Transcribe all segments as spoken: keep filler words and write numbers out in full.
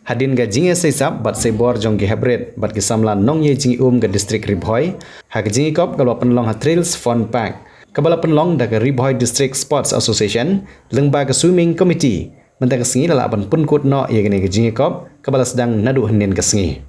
Hadien ka jingïaseng sap bad seng bor jong ki heprit bad ki samla nongïaid jingim ka distrik Ri Bhoi ha ka jingïakop kaba la pynlong ha Thrills Fun Park, kaba la pynlong da ka Ri Bhoi District Sports Association lyngba ka Swimming Committee. Mynta ka sngi la lah ban pynkut noh ïa kane ka jingïakop kaba la sdang naduh hynnin ka sngi.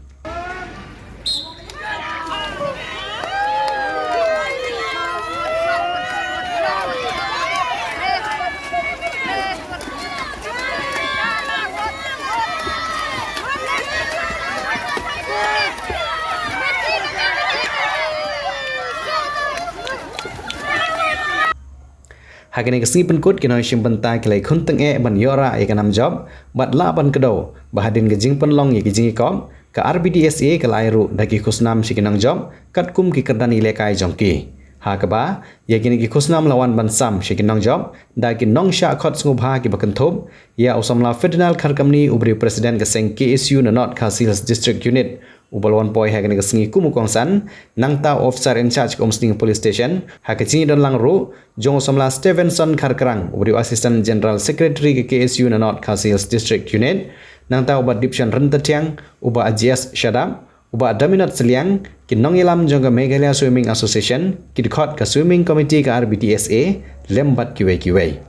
Ha kane ka sngi pynkut, ki nongshim bynta ki la ïakhun tyngeh ban ïoh rah ïa ka nam jop bad lah ban kdew ba hadien ka jingpynlong ïa ka jingïakop, ka R B D S A ka la ai ruh da ki khusnam sha ki nongjop katkum ki kyrdan ïalehkai jong ki. Ha kaba ïa kine ki khusnam la wan ban sam sha ki nongjop da ki nongshah khot sngewbha kiba kynthup ïa u samla Ferdinand Kharkamni, u briew president ka seng K S U na North Khasi Hills District Unit, uba la wan poi ha kane ka sngi kum u kongsan, nangta u officer in charge ka Umsning Police Station. Ha ka jingdon lang ruh jong u samla Stevenson Kharkrang, uba dei u Assistant General Secretary ka K S U na North Khasi Hills District Unit, nangta u Bah Dipshan Ryntathiang, u Bah Ajias Shadap, u Bah Daminot Sliang, ki nongïalam jong ka Meghalaya Swimming Association, ki dkhot ka Swimming Committee ka R B D S A, lem bad kiwei kiwei.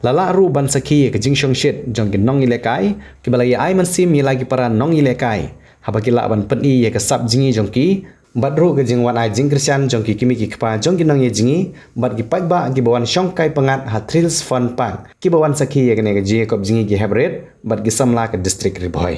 La lah ruh ban sakhi ïa ka jingshongshit jong ki nongïalehkai kiba la ïa ai mynsiem ïa la ki para nongïalehkai haba ki lah ban pyni ïa ka sap jingïa jong ki, bad ruh ka jingwan ai jingkyrshan jong ki kmie ki kpa jong ki nongïajngi bad ki paidbah kiba wan shongkai pyngngad ha Thrills Fun Park, kiba wan sakhi ïa kane ka jingïakop jingïa ki heprit bad ki samla ka distrik Ri Bhoi.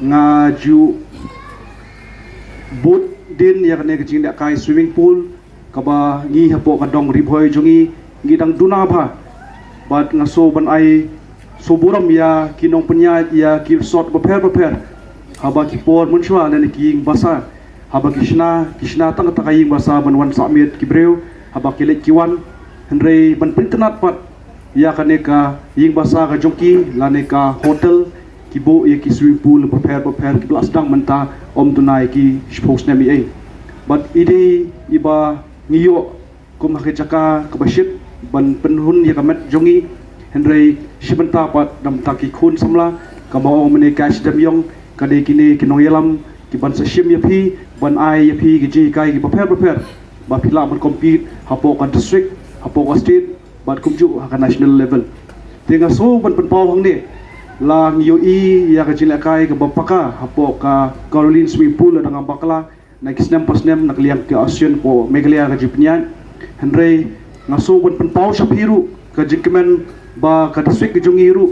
Nga ju bud din ïa kane ka jinglehkai swimming pool kaba ngi hapoh ka dong Ri Bhoi jong ngi ngi dang duna bha. Bad nga sngewbha ban ai sngewburom ïa ki nongpynïaid ïa ki resort bapher bapher, haba ki por mynshuwa lane ki ïing basa, haba ki shna, ki shna tang kata ka ïing basa ban wan sah miet ki briew haba ki leit ki wan. Hynrei ban pynkynad pat ïa kane ka ïing basa ka jong ki lane ka hotel, ki buh ïa ki swimming pool bapher bapher kiba la sdang mynta, ym duna ïa ki shiphew snem ei ei. Bad i dei iba ngi ïoh kum ha ka jaka kaba shit ban pynhun ïa ka met jong ngi. Hynrei shi bynta pat na bynta ki khun samla, kaba ong mynne ka sdang ïong, ka dei kine ki nongïalam kiban sa shim ïa phi, ban ai ïa phi ki jinghikai kiba pher bapher ba phi lah ban compete hapoh ka district, hapoh ka state, bad kumjuh ha ka national level. Te nga sngewbha ban pynpaw hangne, la ngi ïohi ïa ka jinglehkai kaba paka hapoh ka Caroline Swimming Pool, la dang bakla na ki snem pa snem na ka liang ka ASEAN, ko Meghalaya ka jingpynïaid. Hynrei nga sngewbha ban pynpaw sha phi ruh ka jingkmen ba ka district ka jong ngi ruh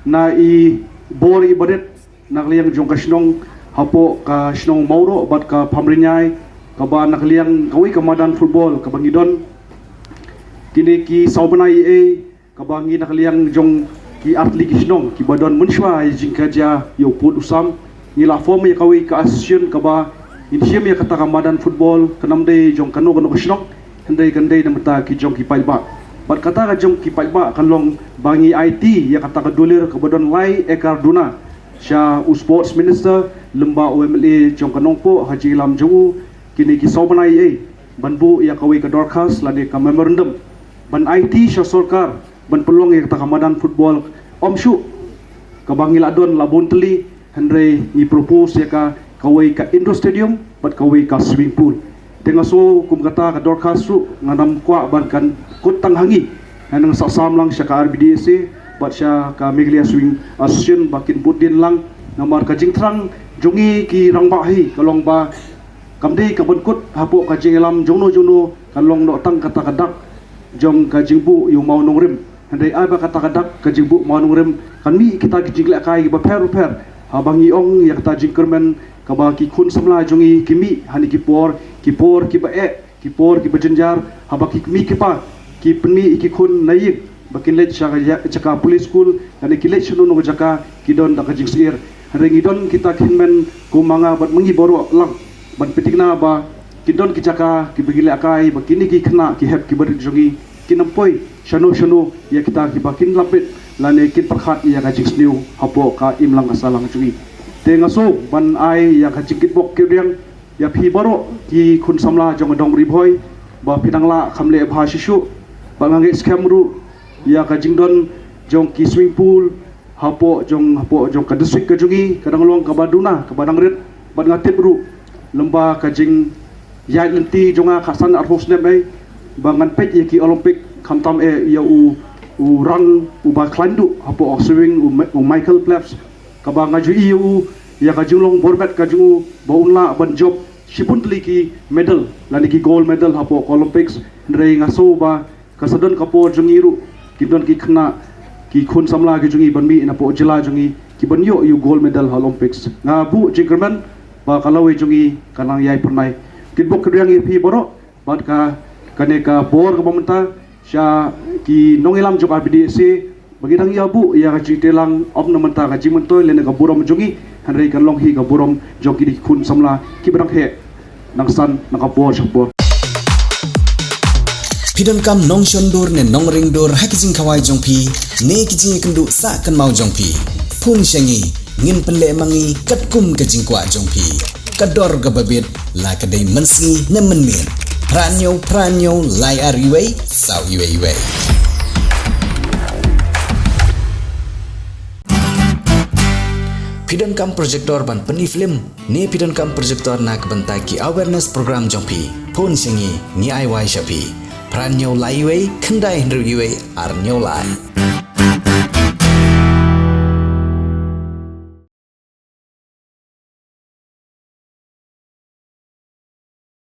na i bor iba rit na ka liang jong ka shnong, hapoh ka shnong Mawroh bad ka Pamriñai, kaba na ka liang kawei ka madan football kaba ngi don. Kine ki saw bnai ei ei kaba ngi na ka liang jong ki artylli ki shnong kiba don mynshuwa ïa jingkajia ïa u pud u sam, Ngi la form ïa kawei ka association kaba ngin shim ïa kata ka madan football, kan ym dei jong kano kano ka shnong, hynrei kan dei na bynta ki jong ki paidbah. Bad kata ka jong ki paidbah kan long ba ngi aiti ïa kata ka dulir kaba don lai ekar duna sha u sports minister, lymba u M L A jong ka Nongpoh ha jingïalam jong u, kine ki saw bnai ei, ban buh ïa kawei ka dorkhas lane ka memorandum ban aiti sha sorkar ban pynlong ïa kata ka madan football. Ym shuh kaba ngi la don la bun tylli, hynrei ngi propose ïa ka, kawei ka indoor stadium bad kawei ka swimming pool. Te nga sngew kum kata ka dorkhas ruh ngan ym kwah ban kan kut tang ha ngi, ngan sa sam lang sha ka R B D S A bad sha ka Meghalaya Swimming Association ba kin bud dien lang. Namar ka jingthrang jong ngi ki rangbah hi ka long ba kam dei ka ban kut hapoh ka jingïalam jongno jongno, kan long noh tang kata ka dak jong ka jingbuh ïa u mawnongrim. Hynrei ai ba kata ka dak ka jingbuh mawnongrim kan mih kita ki jingïalehkai kiba pher pher. Haba ngi ong ïa kata jingkyrmen kaba ki khun samla jong ngi ki mih ha kine ki por, ki por kiba eh, ki por kiba jynjar, haba ki kmie ki kpa ki pynmih ïa ki khun na ïing ba kin leit sha ka ja-, jaka police school, lane ki leit shano shano ka jaka, ki don da ka jingsyier. Hynrei ngi don kita ki hynmen kum ma nga bad ma ngi baroh lang ban pynthikna ba kin don ki jaka kiba ngi lehkai ba kine ki khynnah ki hep kiba rit jong ngi kin ym poi shano shano ïa kita kiba kin lap bit lane kin pyrkhat ïa ka jingsniew hapoh ka imlang ka sahlang jong ngi. Te nga sngew ban ai ïa ka jingkitbok kitrwiang ïa phi baroh ki khun samla jong ka dong Ri Bhoi ba phi dang lah kham leh bha shisha. Ba nga ngeit skhem ruh ïa ka jingdon jong ki swimming pool hapoh jong, hapoh jong ka district ka jong ngi, ka dang long kaba duna, kaba dang rit. Bad nga tip ruh lymba ka jingïaid lynti jong nga khatsan arphew snem ei ba ngan peit ïa ki Olympic, khamtam eh ïa u, u rang uba khlaiñ duh hapoh swimming, u Ma-, u Michael Phelps, kaba nga ju ïohi ïa u ïa ka jinglong bor bad ka jong u ba un lah ban jop shibun tylli ki medal lane ki gold medal hapoh ka Olympics. Hynrei nga sngew ba ka sa don ka por jong ngi ruh, ki don ki khynnah, ki khun samla ki jong ngi ban mih napoh jylla jong ngi ki ban ïoh ïa u gold medal ha Olympics. Nga buh jingkyrmen ba ka lawei jong ngi kan nang ïai pyrnai. Kitbok kitrwiang ïa phi baroh bad ka, kane ka bor kaba mynta sha ki nongïalam jong R B D S A ba ngi dang ïa buh ïa ka jingtreilang, ym na bynta ka jingmyntoi lane ka burom jong ngi, hynrei kan long hi ka burom jong kine ki khun samla kiba dang heh nangsan na ka por sha ka por. Phi donkam nongshon dur ne nongring dur ha ki jingkhawai jong phi ne ki jingïakynduh sah kynmaw jong phi? Phone sha ngi, ngin pynleh ma ngi katkum ka jingkwah jong phi. Ka dor kaba bit, la ka dei mynsngi ne mynmiet. Phra hynñiew phra hynñiew lai ar iwei saw iwei iwei. Phi donkam projector ban pyni film ne phi donkam projector na ka bynta ki awareness program jong phi? Phone sha ngi, ngi ai wai sha phi. Phra hynñiew lai iwei khyndai hynriew iwei ar hynñiew lai.